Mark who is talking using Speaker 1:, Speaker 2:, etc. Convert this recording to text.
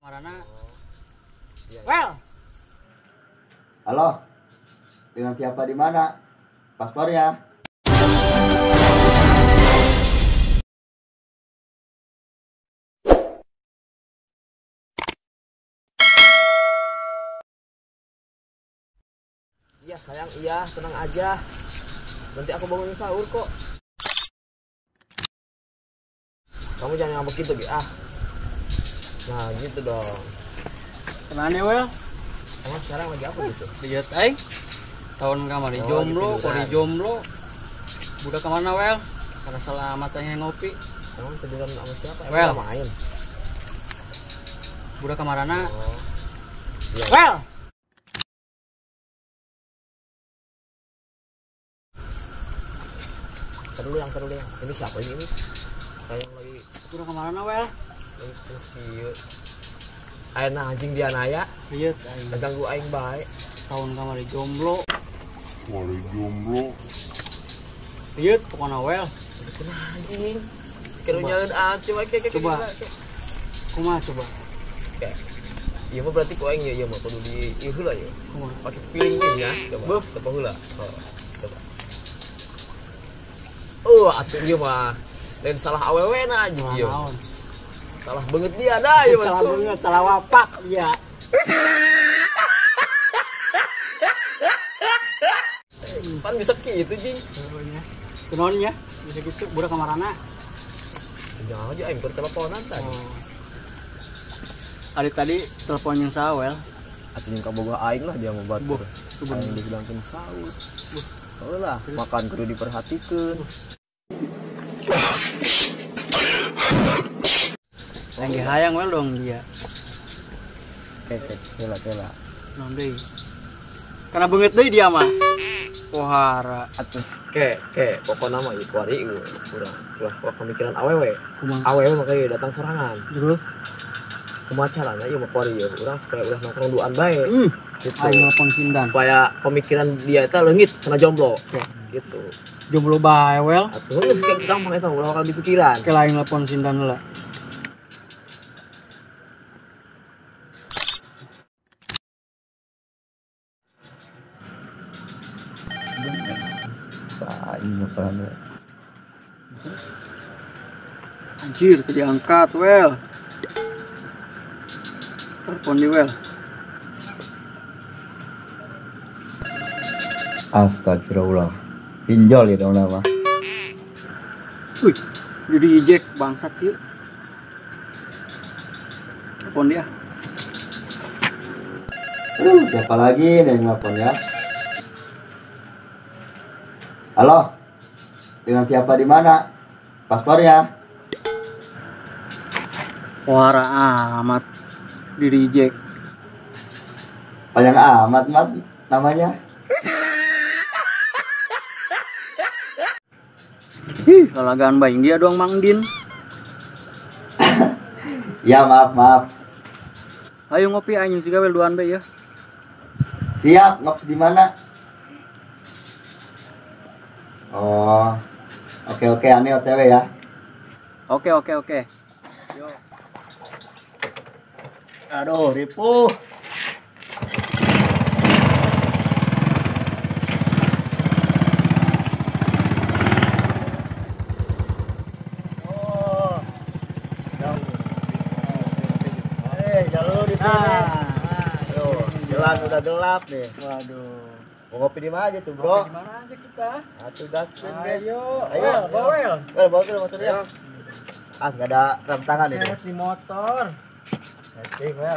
Speaker 1: Marana. Well.
Speaker 2: Halo. Dengan siapa di mana? Paspornya.
Speaker 3: Iya sayang, iya tenang aja. Nanti aku bangunin sahur kok. Kamu jangan ngambek gitu, ah. Nah gitu dong.
Speaker 1: Tenang ya, Wel.
Speaker 3: Emang sekarang lagi apa gitu?
Speaker 1: Lihat aing. Tahun kamari jomblo, kori jomblo. Budak kemana, Wel? Karena selamat aja ngopi.
Speaker 3: Emang tiduran sama siapa? Emang
Speaker 1: Wel.
Speaker 3: Main.
Speaker 1: Budak kamarana.
Speaker 3: Oh. Ya.
Speaker 1: Wel.
Speaker 3: Terlalu yang. Ini siapa ini? Sayang lagi.
Speaker 1: Budak kamarana, Wel?
Speaker 3: Itu sih. Ayeuna anjing dia naya.
Speaker 1: Iya, aing.
Speaker 3: Ganggu aing bae.
Speaker 1: Tahun kamari jomblo.
Speaker 4: Kamari jomblo.
Speaker 1: Iya, pokona Wel.
Speaker 3: Kumaha anjing? Kerunyaeun coba
Speaker 1: coba. Kumaha coba?
Speaker 3: Kayak ieu mah berarti ku aing ieu mah kudu di ieu heula ieu.
Speaker 1: Kumaha?
Speaker 3: Pake feeling ieu ya. Coba. Coba heula. Coba. Oh, atuh ieu mah lain salah awewe na anjing ieu. Salah banget dia dah ya.
Speaker 1: Salah banget, salah wapak dia.
Speaker 3: Pan bisa gitu, jing.
Speaker 1: Kunaon ya? Bisa gitu budak kamarana.
Speaker 3: Jangan aja aing berteleponan tadi.
Speaker 1: Oh. Ari tadi telepon yang sawel.
Speaker 3: Atuh jeung kabogoh aing lah dia mau batur. Aing dibilangkeun sahur. Heuh lah, makan kudu diperhatikeun.
Speaker 1: Lagi hayang wel dong dia.
Speaker 3: Kek kela.
Speaker 1: Non deui. Karena beungeut deui dia mah. Pohara
Speaker 3: atuh. Ke pokona mah ieu kuari urang. Ulah pemikiran awewe. Awewe mah kayak datang sorangan.
Speaker 1: Terus
Speaker 3: kumaha carana ieu mah kuari ieu urang supaya ulah nongkrong duaan bae. Gitu.
Speaker 1: Aing nelpon Sindan.
Speaker 3: Supaya pemikiran dia eta leungit kana jomblo. Gitu.
Speaker 1: Jomblo bae wel.
Speaker 3: Atuh geus gampang eta ulah bakal dipikiran.
Speaker 1: Ke lain nelpon Sindan heula. Anjir, tadi angkat, Wel. Telepon di Wel.
Speaker 2: Astagfirullah. Pinjol ya dong nama.
Speaker 1: Wih, di reject bangsat sih. Telepon dia.
Speaker 2: Siapa lagi nih yang nelpon ya? Halo. Dengan siapa di mana? Paspornya.
Speaker 1: Wara amat di reject.
Speaker 2: Panjang amat mas namanya.
Speaker 1: Ih, lalagaan baing dia doang Mang Din.
Speaker 2: Ya maaf.
Speaker 1: Ayo ngopi aing siga wel duaan bae ya.
Speaker 2: Siap, ngopi di mana? Oh. Oke, aneh OTW ya.
Speaker 1: Oke. Yo.
Speaker 2: Aduh, ripuh. Oh. Jalur di sini. Aduh, jalan udah gelap nih.
Speaker 1: Waduh.
Speaker 2: Mau ngopi di mana aja tuh, bro?
Speaker 1: Di mana aja kita?
Speaker 2: Atuh gaskeun deh.
Speaker 1: Ayo. Ayo, bawel.
Speaker 2: Wel, bawa ke motornya. Ah, enggak ada rem tangan ini.
Speaker 1: Di motor.
Speaker 2: Setting, wel.